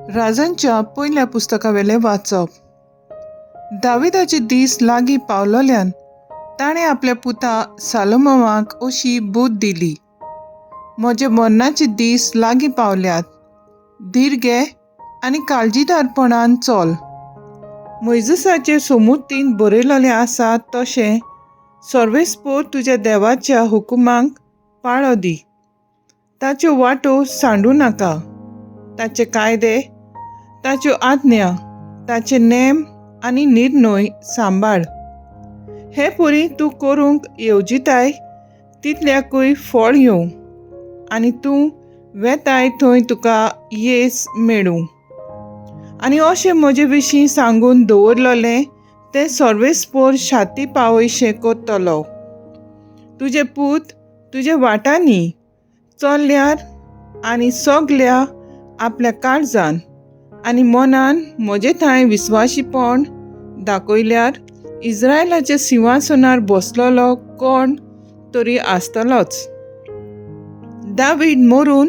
राजांच्या पयल्या पुस्तकावेलें वाचप. दाविदाचे दीस लागीं पावलोल्यान ताणें आपल्या पुता सालोमांवाक अशी बूद दिली, म्हजे मरणाचे दीस लागीं पावल्यात, धीर घे आनी काळजीदारपणान चल. मोयजेसाचे सोमुतीन बरयलेलें आसा तशें सर्वेस्पोर तुज्या देवाच्या हुकुमांक पाळो दी. ताच्यो वाटो सांडूं नाका. ताचे कायदे, ताच्यो आज्ञा, ताचे नेम आनी निर्णय सांबाळ. हे परी तूं करूंक येवजिताय तितल्याकूय फळ येवं आनी तूं वेताय थंय तुका येस मेळूं. आनी अशें म्हजे विशीं सांगून दवरलेलें तें सर्वेस्पोर शाती पावयशें करतलो. तुजे पूत तुज्या वाटांनी चल्ल्यार आनी सगल्या आपल्या काळजान आनी मनान म्हजे थंय विस्वाशीपण दाखयल्यार इज्रायलाच्या सिंहासनार बसलेलो कोण तरी आसतलोच. दावीद मरून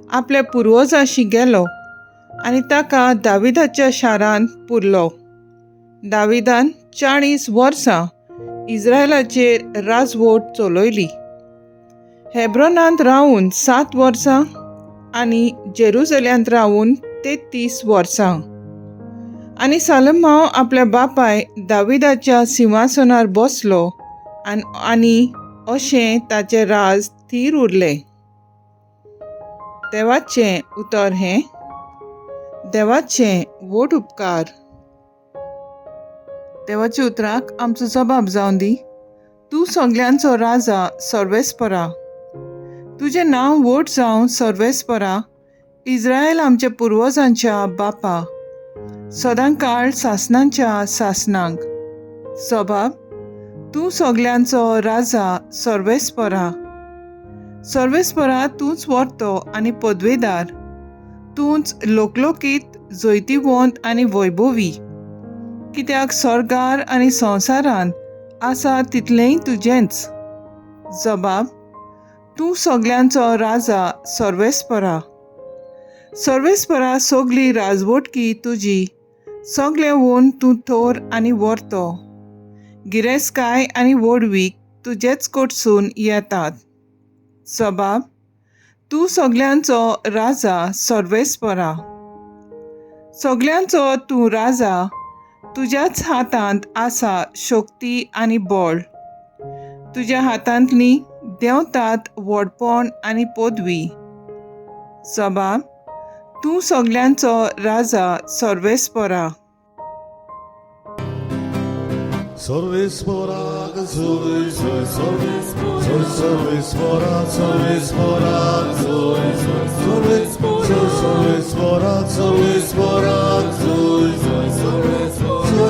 आपल्या पुर्वजांशी गेलो आनी ताका दाविदाच्या शारांत पुरलो. दाविदान 40 वर्सां इज्रायलाचेर राजवट चलयली. हेब्रोनांत रावून 7 वर्सां आनी जेरुजल्यांत रावून 33 वर्सां. आनी सालोमांव आपल्या बापाय दाविदाच्या सिंहासनार बसलो आनी अशें ताचें राज थीर उरलें. देवाचें उतर हें. देवाचें व्हड उपकार. देवाच्या उतराक आमचो जबाब जावन दी. तूं सगल्यांचो राजा सर्वेस्परा, तुजें नांव व्हड जावं सर्वेस्परा, इज्रायल आमच्या पुर्वजांच्या बापा, सदांकाळ सासनांच्या सासनांक. सबाब, तूं सगल्यांचो राजा सर्वेस्परा. सर्वेस्परा तूंच व्हरतो आनी पदवेदार, तूंच लोकलोकीत जैतिवंत आनी वैभवी, कित्याक स्वर्गार आनी संवसारांत आसा तितलेंय तुजेंच. जबाब, तूं सगल्यांचो राजा सर्वेस्परा. सर्वेस्परा सगली राजवटकी तुजी, सगलें वोन तूं थोर आनी व्हरतो, गिरेस्तकाय आनी व्हडवीक तुजेच कडसून येतात. सबाब, तूं सगल्यांचो राजा सर्वेस्परा. सगल्यांचो तूं राजा, तुज्याच हातांत आसा शक्ती आनी बळ, तुज्या हातांतली देंवतात व्हडपण आनी पदवी. सबाब, तूं सगल्यांचो राजा सर्वेस्परा. सर्वेस्पराक जोय जोय जोय सर्वेस्परा, सर्वेस्पराक जोय जोय जोय सर्वेस्परा, सर्वेस्पराक जोय जोय जोय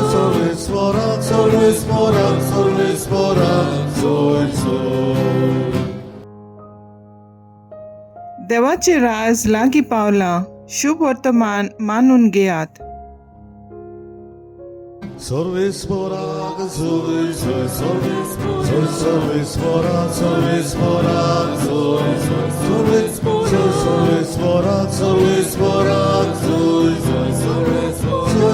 सर्वेस्परा, सर्वेस्पराक, सर्वेस्पराक जोय जोय. देवाचें राज लागीं पावलां, शुभ वर्तमान मानून घेयात. सर्वेस्पराक जोय जोय जोय सर्वेस्परा, सर्वेस्पराक जोय जोय जोय सर्वेस्परा, सर्वेस्पराक जोय जोय जोय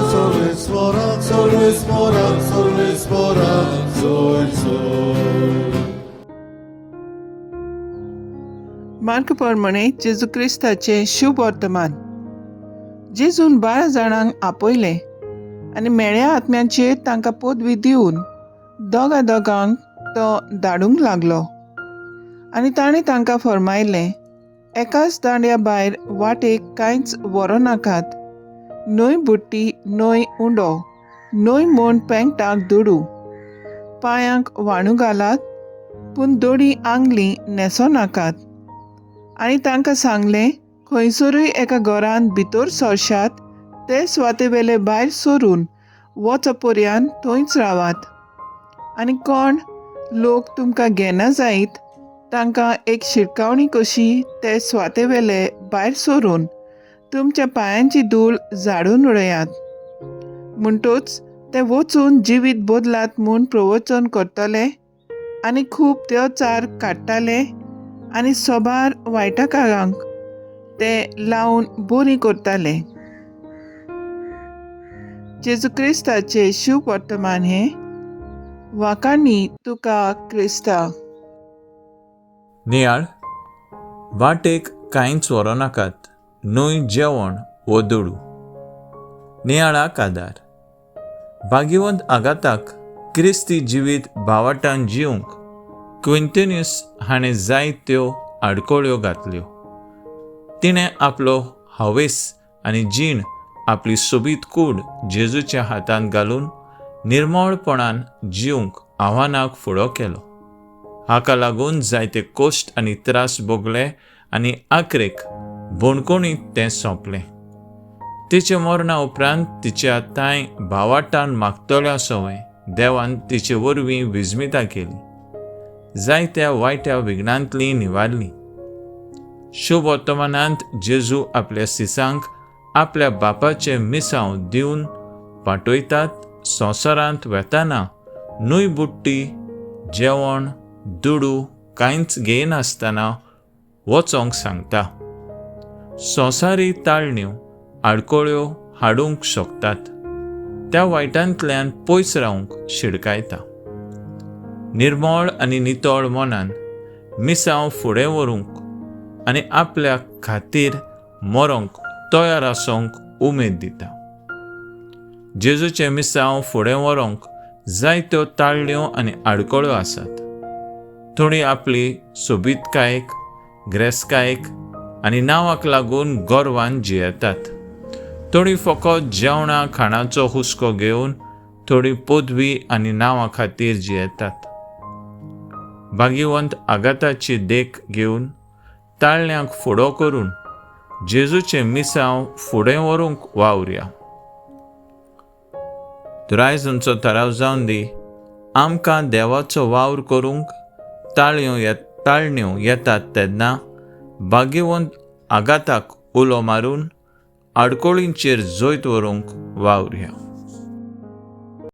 सर्वेस्परा, सर्वेस्पराक, सर्वेस्पराक जोय जोय. मार्क प्रमाणे जेजू क्रिस्ताचें शुभ वर्तमान. जेजून 12 जाणांक आपयलें आनी मेळ्या आत्म्यांचेर तांकां पदवी दिवन दोगा दोगांक तो धाडूंक लागलो. आनी ताणें तांकां फर्मायलें, एकाच दांड्या भायर वाटेक कांयच व्हरूं नाकात, न्हय बुट्टी, न्हय उंडो, न्हय म्हूण पेंकटाक दुडू, पांयांक वाणू घालात, पूण दोडी आंगली न्हेसो नाकात. आनी तांकां सांगलें, खंयसरूय एका घरांत भितर सरशात ते सुवातेवेले भायर सरून वच पर्यंत थंयच रावात. आनी कोण लोक तुमकां घेना जायत तांकां एक शिरकावणी कशी ते सुवातेवेले भायर सरून तुमच्या पांयांची धूळ झाडून उडयात. म्हणटूच ते वचून जिवीत बदलात म्हूण प्रवचन करतले आनी खूब देवचार काडटाले आनी सोबार वायटकारांक ते लावन बरी करताले. जेजू क्रिस्ताचें शुभ वर्तमान हें. वाखाणी तुका क्रिस्ता. नियाळ वाटेक कांयच व्हरूं नाकात, न्हय जेवण वो दुडू. नियाळाक आदार. भाग्यवंत आगाताक क्रिस्ती जिवीत भावाटान जिवंक क्विंतिन्यूस हाणें जायत्यो आडकोळ्यो घातल्यो. तिणें आपलो हावेस आनी जीण आपली सोबीत कूड जेजूच्या हातांत घालून निर्मळपणान जिवंक आव्हानाक फुडो केलो. हाका लागून जायते कश्ट आनी त्रास भोगले आनी आखरेक बणकोणीत तें सोंपलें. तिचे मरणा उपरांत तिच्या तांय भावाटान मागतल्या सवंय देवान तिचे वरवीं विस्मिता केली, जायत्या वायट्या विघ्नांतली निवारली. शुभ वर्तमानांत जेजू आपल्या सिसांक आपल्या बापाचें मिसांव दिवन पाठयतात. संवसारांत वेताना न्हय बुट्टी, जेवण, दुडू कांयच घेयनासतना वचोंक सांगता. संवसारी ताळण्यो आडकोळ्यो हाडूंक शकतात, त्या वायटांतल्यान पयस रावंक शिडकायता. निर्मळ आनी नितळ मनान मिसांव फुडें व्हरूंक आनी आपल्या खातीर मरोंक तयार आसूंक उमेद दिता. जेजूचें मिसांव फुडें व्हरूंक जायत्यो ताळण्यो आनी आडकळ्यो आसात. थोडी आपली सोबीतकायेक, ग्रेसकायेक आनी नांवाक लागून गर्वान जियेतात. थोडी फकत जेवणा खाणाचो हुस्को घेवन थोडी पदवी आनी नांवा खातीर जियेतात. भाग्यवंत आगाताची देख घेवन ताळण्यांक फुडो करून जेजूचें मिसांव फुडें व्हरूंक वावरया. दुरायजनचो थाराव जावन दी आमकां देवाचो वावर करूंक ताळण्यो येतात तेन्ना भाग्यवंत आगाताक उलो मारून आडकोळींचेर जैत व्हरूंक वावरया.